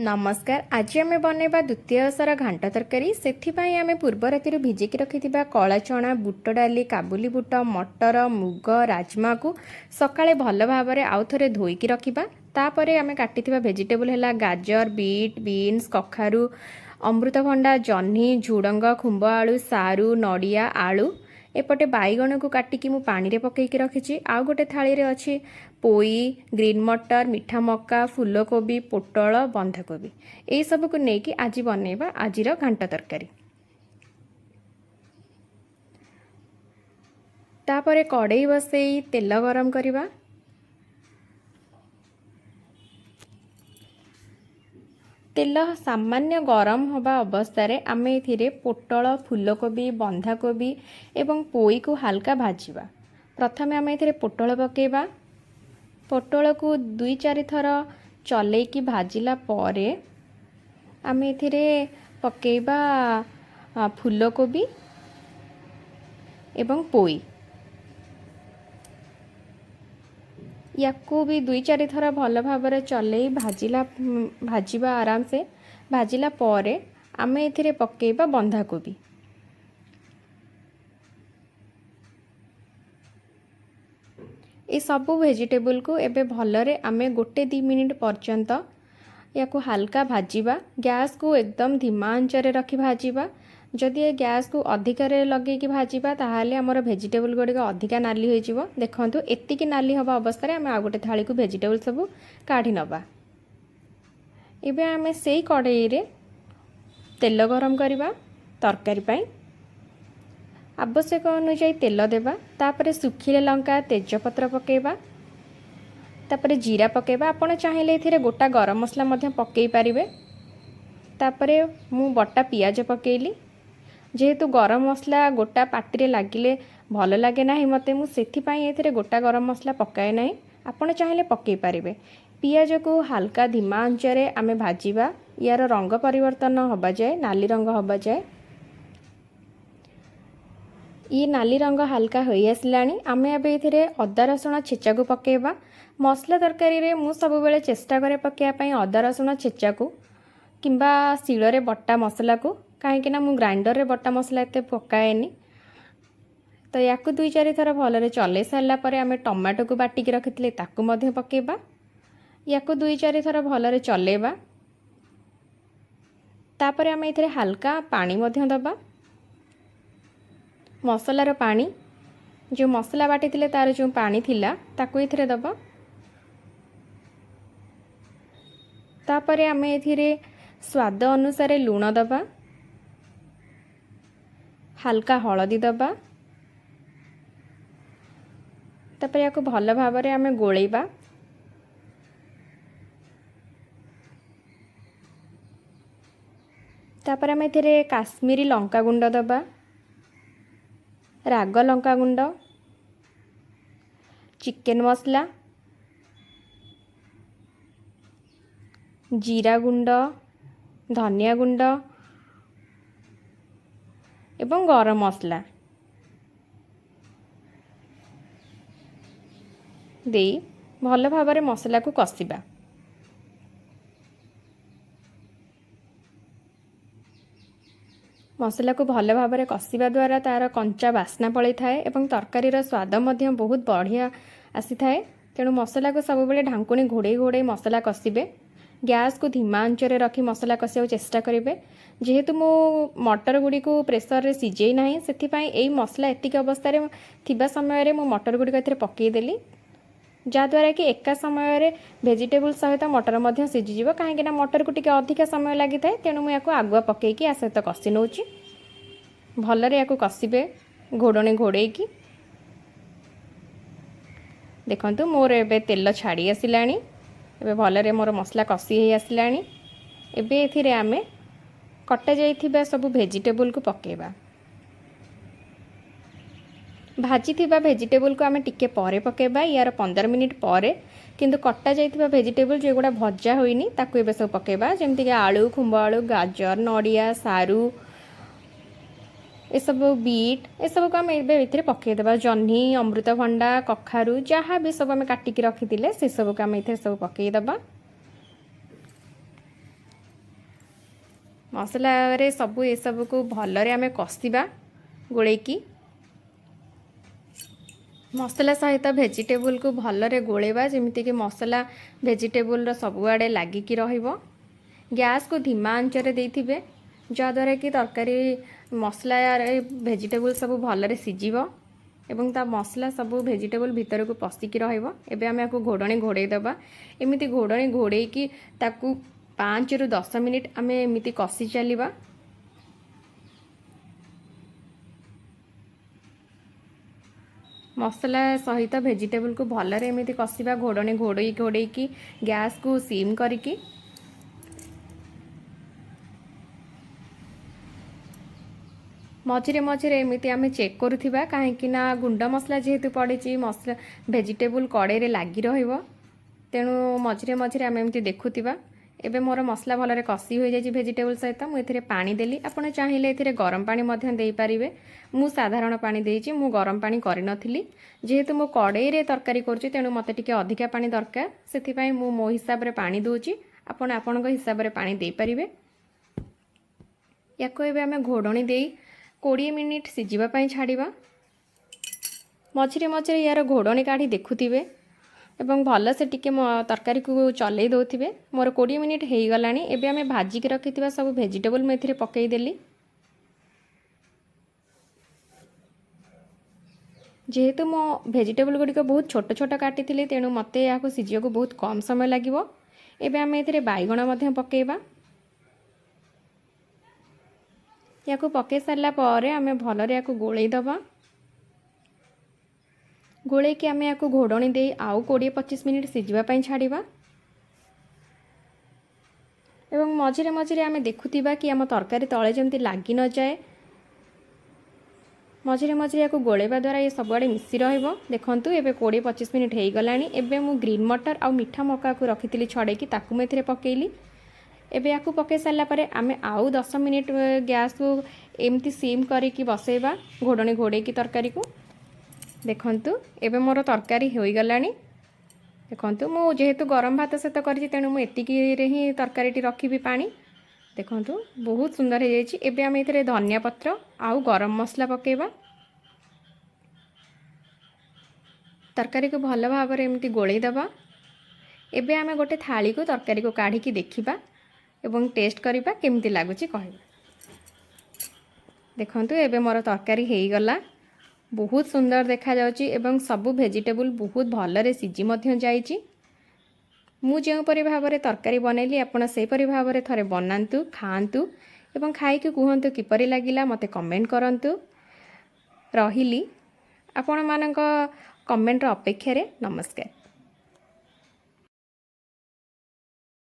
ନମସ୍କାର, ଆଜି ଆମେ ବନେଇବା ଦ୍ୱିତୀୟ ଓଷାର ଘାଣ୍ଟ ତରକାରୀ। ସେଥିପାଇଁ ଆମେ ପୂର୍ବ ରାତିରୁ ଭିଜେଇକି ରଖିଥିବା କଳା ଚଣା, ବୁଟ ଡାଲି, କାବୁଲି ବୁଟ, ମଟର, ମୁଗ, ରାଜମାକୁ ସକାଳେ ଭଲ ଭାବରେ ଆଉ ଥରେ ଧୋଇକି ରଖିବା। ତାପରେ ଆମେ କାଟିଥିବା ଭେଜିଟେବୁଲ୍ ହେଲା ଗାଜର, ବିଟ୍, ବିନ୍ସ, କଖାରୁ, ଅମୃତଭଣ୍ଡା, ଜହ୍ନି, ଝୁଡ଼ଙ୍ଗ, ଖୁମ୍ବ ଆଳୁ, ସାରୁ, ନଡ଼ିଆ, ଆଳୁ। ଏପଟେ ବାଇଗଣକୁ କାଟିକି ମୁଁ ପାଣିରେ ପକାଇକି ରଖିଛି। ଆଉ ଗୋଟେ ଥାଳିରେ ଅଛି ପୋଇ, ଗ୍ରୀନ୍ ମଟର, ମିଠା ମକା, ଫୁଲକୋବି, ପୋଟଳ, ବନ୍ଧାକୋବି। ଏଇସବୁକୁ ନେଇକି ଆଜି ବନେଇବା ଆଜିର ଘାଣ୍ଟ ତରକାରୀ। ତାପରେ କଡ଼େଇ ବସେଇ ତେଲ ଗରମ କରିବା। ତେଲ ସାମାନ୍ୟ ଗରମ ହେବା ଅବସ୍ଥାରେ ଆମେ ଏଥିରେ ପୋଟଳ, ଫୁଲକୋବି, ବନ୍ଧାକୋବି ଏବଂ ପୋଇକୁ ହାଲକା ଭାଜିବା। ପ୍ରଥମେ ଆମେ ଏଥିରେ ପୋଟଳ ପକାଇବା। ପୋଟଳକୁ 2-4 ଥର ଚଲେଇକି ଭାଜିଲା ପରେ ଆମେ ଏଥିରେ ପକାଇବା ଫୁଲକୋବି ଏବଂ ପୋଇ। ୟାକୁ ବି 2-4 ଥର ଭଲ ଭାବରେ ଚଲେଇ ଭାଜିବା। ଆରାମସେ ଭାଜିଲା ପରେ ଆମେ ଏଥିରେ ପକାଇବା ବନ୍ଧାକୋବି। ଏସବୁ ଭେଜିଟେବୁଲକୁ ଏବେ ଭଲରେ ଆମେ 1-2 ମିନିଟ୍ ପର୍ଯ୍ୟନ୍ତ ୟାକୁ ହାଲକା ଭାଜିବା। ଗ୍ୟାସ୍କୁ ଏକଦମ ଧିମା ଆଞ୍ଚରେ ରଖି ଭାଜିବା। ଯଦି ଏ ଗ୍ୟାସ୍କୁ ଅଧିକାରେ ଲଗେଇକି ଭାଜିବା, ତାହେଲେ ଆମର ଭେଜିଟେବୁଲ୍ ଗୁଡ଼ିକ ଅଧିକା ନାଲି ହୋଇଯିବ। ଦେଖନ୍ତୁ, ଏତିକି ନାଲି ହେବା ଅବସ୍ଥାରେ ଆମେ ଆଉ ଗୋଟେ ଥାଳିକୁ ଭେଜିଟେବୁଲ୍ ସବୁ କାଢ଼ି ନେବା। ଏବେ ଆମେ ସେଇ କଡ଼େଇରେ ତେଲ ଗରମ କରିବା। ତରକାରୀ ପାଇଁ ଆବଶ୍ୟକ ଅନୁଯାୟୀ ତେଲ ଦେବା। ତାପରେ ଶୁଖିଲା ଲଙ୍କା, ତେଜପତ୍ର ପକାଇବା। ତାପରେ ଜିରା ପକାଇବା। ଆପଣ ଚାହିଁଲେ ଏଥିରେ ଗୋଟା ଗରମ ମସଲା ମଧ୍ୟ ପକାଇ ପାରିବେ। ତାପରେ ମୁଁ ବଟା ପିଆଜ ପକାଇଲି। ଯେହେତୁ ଗରମ ମସଲା ଗୋଟା ପାଟିରେ ଲାଗିଲେ ଭଲ ଲାଗେ ନାହିଁ ମୋତେ, ମୁଁ ସେଥିପାଇଁ ଏଥିରେ ଗୋଟା ଗରମ ମସଲା ପକାଏ ନାହିଁ। ଆପଣ ଚାହିଁଲେ ପକାଇ ପାରିବେ। ପିଆଜକୁ ହାଲକା ଧିମା ଆଞ୍ଚରେ ଆମେ ଭାଜିବା, ୟାର ରଙ୍ଗ ପରିବର୍ତ୍ତନ ହେବା ଯାଏ, ନାଲି ରଙ୍ଗ ହେବା ଯାଏ। ଇଏ ନାଲି ରଙ୍ଗ ହାଲକା ହୋଇ ଆସିଲାଣି। ଆମେ ଏବେ ଏଥିରେ ଅଦା ରସୁଣ ଛେଚାକୁ ପକାଇବା। ମସଲା ତରକାରୀରେ ମୁଁ ସବୁବେଳେ ଚେଷ୍ଟା କରେ ପକାଇବା ପାଇଁ ଅଦା ରସୁଣ ଛେଚାକୁ କିମ୍ବା ଶିଳରେ ବଟା ମସଲାକୁ, କାହିଁକିନା ମୁଁ ଗ୍ରାଇଣ୍ଡରରେ ବଟା ମସଲା ଏତେ ପକାଏନି। ତ ୟାକୁ 2-4 ଥର ଭଲରେ ଚଲେଇ ସାରିଲା ପରେ ଆମେ ଟମାଟୋକୁ ବାଟିକି ରଖିଥିଲେ, ତାକୁ ମଧ୍ୟ ପକାଇବା। ୟାକୁ 2-4 ଥର ଭଲରେ ଚଲେଇବା। ତାପରେ ଆମେ ଏଥିରେ ହାଲକା ପାଣି ମଧ୍ୟ ଦେବା। ମସଲାର ପାଣି, ଯେଉଁ ମସଲା ବାଟିଥିଲେ ତା'ର ଯେଉଁ ପାଣି ଥିଲା, ତାକୁ ଏଥିରେ ଦେବା। ତାପରେ ଆମେ ଏଥିରେ ସ୍ୱାଦ ଅନୁସାରେ ଲୁଣ ଦେବା, ହାଲକା ହଳଦୀ ଦେବା। ତାପରେ ୟାକୁ ଭଲ ଭାବରେ ଆମେ ଗୋଳେଇବା। ତାପରେ ଆମେ ଏଥିରେ କାଶ୍ମୀରୀ ଲଙ୍କା ଗୁଣ୍ଡ ଦେବା, ରାଗ ଲଙ୍କା ଗୁଣ୍ଡ, ଚିକେନ୍ ମସଲା, ଜିରା ଗୁଣ୍ଡ, ଧନିଆ ଗୁଣ୍ଡ ଏବଂ ଗରମ ମସଲା ଦେଇ ଭଲ ଭାବରେ ମସଲାକୁ କଷିବା। ମସଲାକୁ ଭଲ ଭାବରେ କଷିବା ଦ୍ୱାରା ତା'ର କଞ୍ଚା ବାସ୍ନା ପଳେଇଥାଏ ଏବଂ ତରକାରୀର ସ୍ୱାଦ ମଧ୍ୟ ବହୁତ ବଢ଼ିଆ ଆସିଥାଏ। ତେଣୁ ମସଲାକୁ ସବୁବେଳେ ଢାଙ୍କୁଣୀ ଘୋଡ଼େଇ ଘୋଡ଼େଇ ମସଲା କଷିବେ। ଗ୍ୟାସ୍କୁ ଧିମା ଆଞ୍ଚରେ ରଖି ମସଲା କଷିବାକୁ ଚେଷ୍ଟା କରିବେ। ଯେହେତୁ ମୁଁ ମଟର ଗୁଡ଼ିକୁ ପ୍ରେସରରେ ସିଝେଇ ନାହିଁ, ସେଥିପାଇଁ ଏଇ ମସଲା ଏତିକି ଅବସ୍ଥାରେ ଥିବା ସମୟରେ ମୁଁ ମଟର ଗୁଡ଼ିକ ଏଥିରେ ପକାଇଦେଲି, ଯାହାଦ୍ୱାରା କି ଏକା ସମୟରେ ଭେଜିଟେବୁଲ୍ ସହିତ ମଟର ମଧ୍ୟ ସିଝିଯିବ। କାହିଁକିନା ମଟରକୁ ଟିକେ ଅଧିକା ସମୟ ଲାଗିଥାଏ, ତେଣୁ ମୁଁ ୟାକୁ ଆଗୁଆ ପକାଇକି ୟା ସହିତ କଷି ନେଉଛି। ଭଲରେ ୟାକୁ କଷିବେ ଘୋଡ଼ଣୀ ଘୋଡ଼େଇକି। ଦେଖନ୍ତୁ, ମୋର ଏବେ ତେଲ ଛାଡ଼ି ଆସିଲାଣି। ଏବେ ଭଲରେ ମୋର ମସଲା କଷି ହେଇ ଆସିଲାଣି। ଏବେ ଏଥିରେ ଆମେ କଟା ଯାଇଥିବା ସବୁ ଭେଜିଟେବୁଲକୁ ପକାଇବା। ଭାଜିଥିବା ଭେଜିଟେବୁଲକୁ ଆମେ ଟିକେ ପରେ ପକାଇବା, ୟାର 15 ମିନିଟ୍ ପରେ। କିନ୍ତୁ କଟା ଯାଇଥିବା ଭେଜିଟେବୁଲ୍ ଯେଉଁଗୁଡ଼ା ଭଜା ହୋଇନି, ତାକୁ ଏବେ ସବୁ ପକାଇବା, ଯେମିତିକି ଆଳୁ, ଖୁମ୍ବ ଆଳୁ, ଗାଜର, ନଡ଼ିଆ, ସାରୁ, ଏସବୁ, ବିଟ୍, ଏସବୁକୁ ଆମେ ଏବେ ଏଥିରେ ପକାଇଦେବା। ଜହ୍ନି, ଅମୃତଭଣ୍ଡା, କଖାରୁ, ଯାହା ବି ସବୁ ଆମେ କାଟିକି ରଖିଥିଲେ, ସେସବୁକୁ ଆମେ ଏଥିରେ ସବୁ ପକାଇଦେବା। ମସଲାରେ ସବୁ ଏସବୁକୁ ଭଲରେ ଆମେ କଷିବା ଗୋଳେଇକି। ମସଲା ସହିତ ଭେଜିଟେବୁଲକୁ ଭଲରେ ଗୋଳେଇବା, ଯେମିତିକି ମସଲା ଭେଜିଟେବୁଲର ସବୁଆଡ଼େ ଲାଗିକି ରହିବ। ଗ୍ୟାସ୍କୁ ଧିମା ଆଞ୍ଚରେ ଦେଇଥିବେ, ଯାହାଦ୍ୱାରା କି ତରକାରୀ ମସଲାରେ ଭେଜିଟେବୁଲ ସବୁ ଭଲରେ ସିଝିବ ଏବଂ ତା ମସଲା ସବୁ ଭେଜିଟେବୁଲ ଭିତରକୁ ପଶିକି ରହିବ। ଏବେ ଆମେ ୟାକୁ ଘୋଡ଼ଣୀ ଘୋଡ଼େଇ ଦେବା। ଏମିତି ଘୋଡ଼ଣୀ ଘୋଡ଼େଇକି ତାକୁ 5ରୁ 10 ମିନିଟ୍ ଆମେ ଏମିତି କଷି ଚାଲିବା। ମସଲା ସହିତ ଭେଜିଟେବୁଲକୁ ଭଲରେ ଏମିତି କଷିବା, ଘୋଡ଼ଣୀ ଘୋଡ଼େଇ ଘୋଡ଼େଇକି, ଗ୍ୟାସ୍କୁ ସିମ୍ କରିକି। ମଝିରେ ମଝିରେ ଏମିତି ଆମେ ଚେକ୍ କରୁଥିବା, କାହିଁକି ନା ଗୁଣ୍ଡ ମସଲା ଯେହେତୁ ପଡ଼ିଛି, ମସଲା ଭେଜିଟେବୁଲ କଡ଼େଇରେ ଲାଗି ରହିବ। ତେଣୁ ମଝିରେ ମଝିରେ ଆମେ ଏମିତି ଦେଖୁଥିବା। ଏବେ ମୋର ମସଲା ଭଲରେ କଷି ହୋଇଯାଇଛି ଭେଜିଟେବୁଲ ସହିତ। ମୁଁ ଏଥିରେ ପାଣି ଦେଲି। ଆପଣ ଚାହିଁଲେ ଏଥିରେ ଗରମ ପାଣି ମଧ୍ୟ ଦେଇପାରିବେ। ମୁଁ ସାଧାରଣ ପାଣି ଦେଇଛି, ମୁଁ ଗରମ ପାଣି କରିନଥିଲି। ଯେହେତୁ ମୁଁ କଡ଼େଇରେ ତରକାରୀ କରୁଛି, ତେଣୁ ମୋତେ ଟିକେ ଅଧିକା ପାଣି ଦରକାର, ସେଥିପାଇଁ ମୁଁ ମୋ ହିସାବରେ ପାଣି ଦେଉଛି। ଆପଣ ଆପଣଙ୍କ ହିସାବରେ ପାଣି ଦେଇପାରିବେ। ୟାକୁ ଏବେ ଆମେ ଘୋଡ଼ଣୀ ଦେଇ 20 ମିନିଟ୍ ସିଝିବା ପାଇଁ ଛାଡ଼ିବା। ମଝିରେ ମଝିରେ ୟାର ଘୋଡ଼ଣୀ କାଢ଼ି ଦେଖୁଥିବେ ଏବଂ ଭଲସେ ଟିକେ ତରକାରୀକୁ ଚଲେଇ ଦେଉଥିବେ। ମୋର 20 ମିନିଟ୍ ହେଇଗଲାଣି। ଏବେ ଆମେ ଭାଜିକି ରଖିଥିବା ସବୁ ଭେଜିଟେବୁଲ୍ ମୁଁ ଏଥିରେ ପକାଇଦେଲି। ଯେହେତୁ ମୋ ଭେଜିଟେବୁଲ୍ ଗୁଡ଼ିକ ବହୁତ ଛୋଟ ଛୋଟ କାଟିଥିଲି, ତେଣୁ ମୋତେ ଏହାକୁ ସିଝିବାକୁ ବହୁତ କମ୍ ସମୟ ଲାଗିବ। ଏବେ ଆମେ ଏଥିରେ ବାଇଗଣ ମଧ୍ୟ ପକାଇବା। ୟାକୁ ପକାଇ ସାରିଲା ପରେ ଆମେ ଭଲରେ ୟାକୁ ଗୋଳେଇ ଦେବା। ଗୋଳେଇକି ଆମେ ୟାକୁ ଘୋଡ଼ଣୀ ଦେଇ ଆଉ 20-25 ମିନିଟ୍ ସିଝିବା ପାଇଁ ଛାଡ଼ିବା ଏବଂ ମଝିରେ ମଝିରେ ଆମେ ଦେଖୁଥିବା କି ଆମ ତରକାରୀ ତଳେ ଯେମିତି ଲାଗି ନଯାଏ। ମଝିରେ ମଝିରେ ୟାକୁ ଗୋଳେଇବା ଦ୍ୱାରା ଇଏ ସବୁଆଡ଼େ ମିଶି ରହିବ। ଦେଖନ୍ତୁ, ଏବେ 20-25 ମିନିଟ୍ ହେଇଗଲାଣି। ଏବେ ମୁଁ ଗ୍ରୀନ୍ ମଟର ଆଉ ମିଠା ମକାକୁ ରଖିଥିଲି ଛଡ଼େଇକି, ତାକୁ ମୁଁ ଏଥିରେ ପକାଇଲି। ଏବେ ୟାକୁ ପକାଇ ସାରିଲା ପରେ ଆମେ ଆଉ 10 ମିନିଟ୍ ଗ୍ୟାସ୍କୁ ଏମିତି ସିମ୍ କରିକି ବସେଇବା, ଘୋଡ଼ଣୀ ଘୋଡ଼େଇକି ତରକାରୀକୁ। ଦେଖନ୍ତୁ, ଏବେ ମୋର ତରକାରୀ ହୋଇଗଲାଣି। ଦେଖନ୍ତୁ, ମୁଁ ଯେହେତୁ ଗରମ ଭାତ ସହିତ କରିଛି, ତେଣୁ ମୁଁ ଏତିକିରେ ହିଁ ତରକାରୀଟି ରଖିବି ପାଣି। ଦେଖନ୍ତୁ, ବହୁତ ସୁନ୍ଦର ହେଇଯାଇଛି। ଏବେ ଆମେ ଏଥିରେ ଧନିଆ ପତ୍ର ଆଉ ଗରମ ମସଲା ପକାଇବା। ତରକାରୀକୁ ଭଲ ଭାବରେ ଏମିତି ଗୋଳେଇ ଦେବା। ଏବେ ଆମେ ଗୋଟେ ଥାଳିକୁ ତରକାରୀକୁ କାଢ଼ିକି ଦେଖିବା ଏବଂ ଟେଷ୍ଟ କରିବା, କେମିତି ଲାଗୁଛି କହିବା। ଦେଖନ୍ତୁ, ଏବେ ମୋର ତରକାରୀ ହେଇଗଲା। ବହୁତ ସୁନ୍ଦର ଦେଖାଯାଉଛି ଏବଂ ସବୁ ଭେଜିଟେବୁଲ୍ ବହୁତ ଭଲରେ ସିଝି ମଧ୍ୟ ଯାଇଛି। ମୁଁ ଯେଉଁପରି ଭାବରେ ତରକାରୀ ବନେଇଲି, ଆପଣ ସେହିପରି ଭାବରେ ଥରେ ବନାନ୍ତୁ, ଖାଆନ୍ତୁ ଏବଂ ଖାଇକି କୁହନ୍ତୁ କିପରି ଲାଗିଲା, ମୋତେ କମେଣ୍ଟ କରନ୍ତୁ। ରହିଲି ଆପଣମାନଙ୍କ କମେଣ୍ଟର ଅପେକ୍ଷାରେ। ନମସ୍କାର।